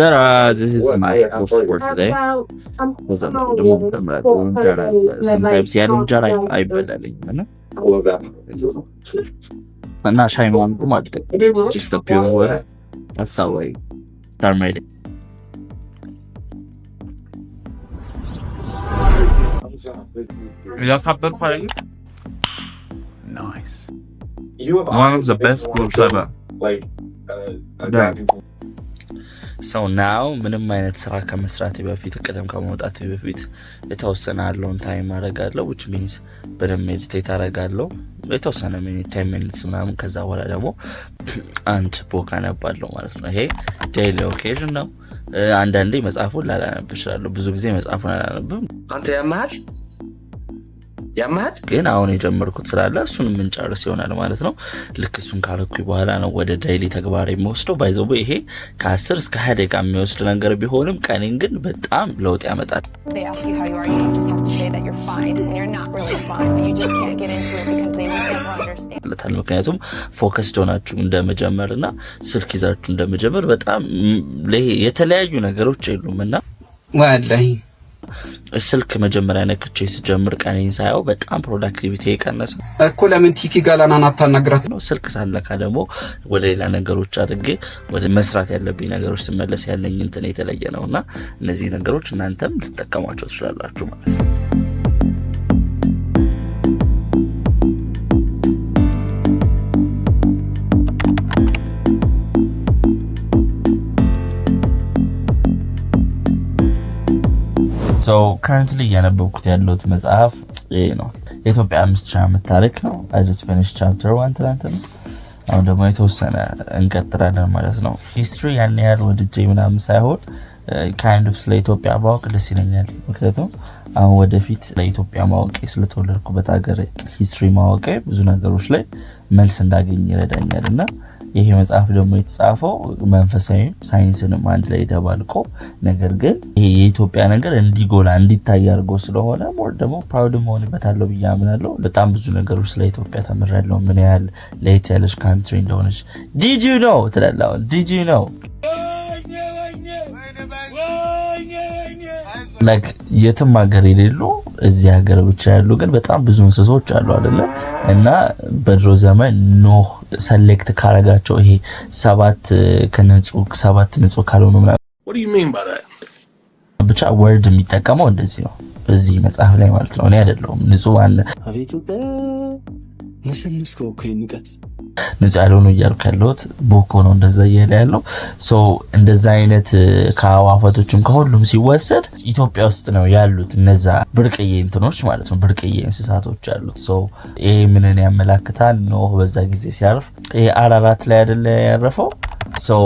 This is my for today። ከዛ ደግሞ እንጀራ፣ sometimes ያለ እንጀራ አይበላልኝም እና ሻይ ምናምን አልጠቀምም። Just pure water. That's how I start my day. ያካበድኩ አይደል? Nice. One of the best groups ever. So now ምንም አይነት ስራ ከመስራቴ በፊት፣ ቅደም ከመውጣቴ በፊት የተወሰነ alone time አደርጋለሁ፣ which means በደንብ meditate አደርጋለሁ የተወሰነ minute፣ 10 minutes ምናምን። ከዛ በኋላ ደግሞ አንድ book አነባለሁ ማለት ነው። ይሄ daily occasion ነው። አንዳንዴ መጽሐፉን ላላነብ እችላለሁ። ብዙ ጊዜ መጽሐፉን አላነብም። አንተ ያመሃል ያመሃል። ግን አሁን የጀመርኩት ስላለ እሱን የምንጨርስ ይሆናል ማለት ነው። ልክ እሱን ካረኩኝ በኋላ ነው ወደ daily ተግባር የሚወስደው። By the way ይሄ ከ10 እስከ 20 ደቂቃ የሚወስድ ነገር ቢሆንም ቀኔን ግን በጣም ለውጥ ያመጣል። They ask you how you are, you just have to say that you're fine when you're not really fine, but you just can't get into it because they will never understand. ምክንያቱም focused ሆናችሁ እንደመጀመር እና ስልክ ይዛችሁ እንደመጀመር በጣም የተለያዩ ነገሮች የሉም እና ወላሂ ስልክ መጀመሪያ ነክቼ ስጀምር ቀኔን ሳየው በጣም productivity የቀነሰ እኮ። ለምን ቲኪ ጋላናን አታናግራት? ነው። ስልክ ሳለካ ደግሞ ወደ ሌላ ነገሮች አድርጌ ወደ መስራት ያለብኝ ነገሮች ስመለስ ያለኝ እንትን የተለየ ነው እና እነዚህ ነገሮች እናንተም ልትጠቀሟቸው ትችላላችሁ ማለት ነው። So currently እያነበብኩት ያለሁት መጽሐፍ ይሄ ነው። የኢትዮጵያ 5000 ዓመት ታሪክ ነው። I just finished chapter 1 ትናንት ነው። አሁን ደግሞ የተወሰነ እንቀጥላለን ማለት ነው። History ያን ያህል ወድጄ ምናምን ሳይሆን kind of ስለ ኢትዮጵያ ማወቅ ደስ ይለኛል። ምክንያቱም አሁን ወደፊት ለኢትዮጵያ ማወቄ፣ ስለተወለድኩበት ሀገር history ማወቄ ብዙ ነገሮች ላይ መልስ እንዳገኝ ይረዳኛል እና ይሄ መጽሐፍ ደግሞ የተጻፈው መንፈሳዊም ሳይንስንም አንድ ላይ ደባልቆ ነገር ግን ይሄ የኢትዮጵያ ነገር እንዲጎላ እንዲታይ አድርጎ ስለሆነ more ደግሞ proud መሆንበታለሁ ብዬ አምናለሁ። በጣም ብዙ ነገሮች ስለ ኢትዮጵያ ተምሬያለሁ። ምን ያህል ለየት ያለች country እንደሆነች። Did you know ትላለህ አሁን፣ did you know like የትም ሀገር የሌሉ እዚህ ሀገር ብቻ ያሉ ግን በጣም ብዙ እንስሶች አሉ አይደለ? እና በድሮ ዘመን ኖህ select ካረጋቸው ይሄ ሰባት ከንጹህ ሰባት ንጹህ ካልሆኑ ምናምን What do you mean by that? ብቻ word የሚጠቀመው እንደዚህ ነው እዚህ መጽሐፍ ላይ ማለት ነው። እኔ አይደለሁም ንጹህ አቤት ነሰንስከው እኮ ንቀት። ንጹህ ያልሆኑ እያልኩ ያለሁት book ነው እንደዛ እያለ ያለው። So እንደዛ አይነት ከአዋፋቶችም ከሁሉም ሲወሰድ ኢትዮጵያ ውስጥ ነው ያሉት እነዛ ብርቅዬ እንትኖች ማለት ነው፣ ብርቅዬ እንስሳቶች ያሉት። So ይሄ ምንን ያመላክታል? ኖህ በዛ ጊዜ ሲያርፍ ይሄ አራራት ላይ አይደለ ያረፈው? So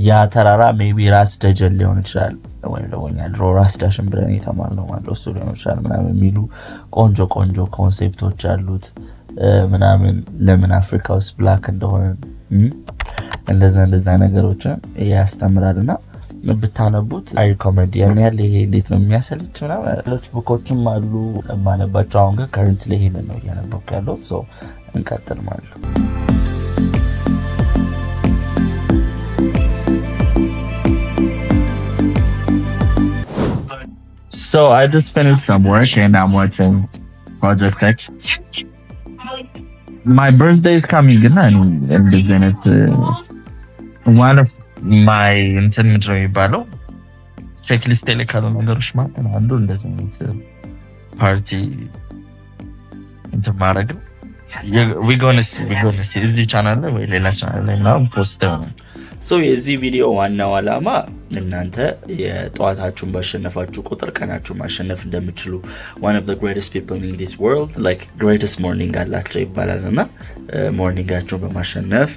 ያ ተራራ maybe ራስ ደጀን ሊሆን ይችላል፣ ወይም ደግሞ እኛ ድሮ ራስ ዳሽን ብለን የተማርነው ማለት እሱ ሊሆን ይችላል ምናምን የሚሉ ቆንጆ ቆንጆ concept ኦች አሉት ምናምን። ለምን አፍሪካ ውስጥ black እንደሆነ እንደዛ እንደዛ ነገሮችን ያስተምራል እና ብታነቡት I recommend። ያን ያህል ይሄ እንዴት ነው የሚያሰልች ምናምን፣ ሌሎች book ኦችም አሉ የማነባቸው። አሁን ግን currently ይሄንን ነው እያነበብኩ ያለሁት። So እንቀጥል ማለት ነው። So I just finished some work and I'm watching Project X. My birthday is coming እና እንደዚህ አይነት one of my እንትን ምንድን ነው የሚባለው checklist ላይ ካሉ ነገሮች ማለት አንዱ እንደዚህ አይነት ፓርቲ እንትን ማድረግ ነው። We gonna see, we gonna see። እዚህ ቻናል ላይ ወይ ሌላ ቻናል ላይ ምናምን post ይሆናል። So የዚህ ቪዲዮ ዋናው ዓላማ እናንተ የጠዋታችሁን ባሸነፋችሁ ቁጥር ቀናችሁን ማሸነፍ እንደምችሉ፣ one of the greatest people in this world like greatest morning አላቸው ይባላል እና morning ኣችሁን በማሸነፍ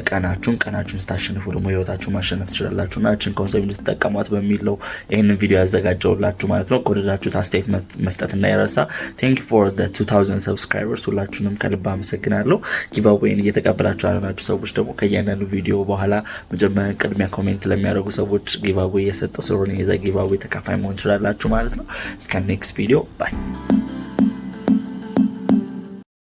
ቀናችሁን፣ ቀናችሁን ስታሸንፉ ደግሞ ህይወታችሁን ማሸነፍ ትችላላችሁ እና እችን concept እንድትጠቀሟት በሚል ነው ይህንን ቪዲዮ ያዘጋጀውላችሁ ማለት ነው። ከወደዳችሁት አስተያየት መስጠት እንዳይረሳ። Thank for 2000 subscribers፣ ሁላችሁንም ከልብ አመሰግናለሁ። Giveaway ን እየተቀበላችሁ ያላችሁ ሰዎች ደግሞ ከእያንዳንዱ ቪዲዮ በኋላ መጀመሪያ ቅድሚያ comment ለሚያደርጉ ሰዎች giveaway እየሰጠው ስለሆነ የዛ giveaway ተካፋይ መሆን ትችላላችሁ ማለት ነው። እስከ next video, bye.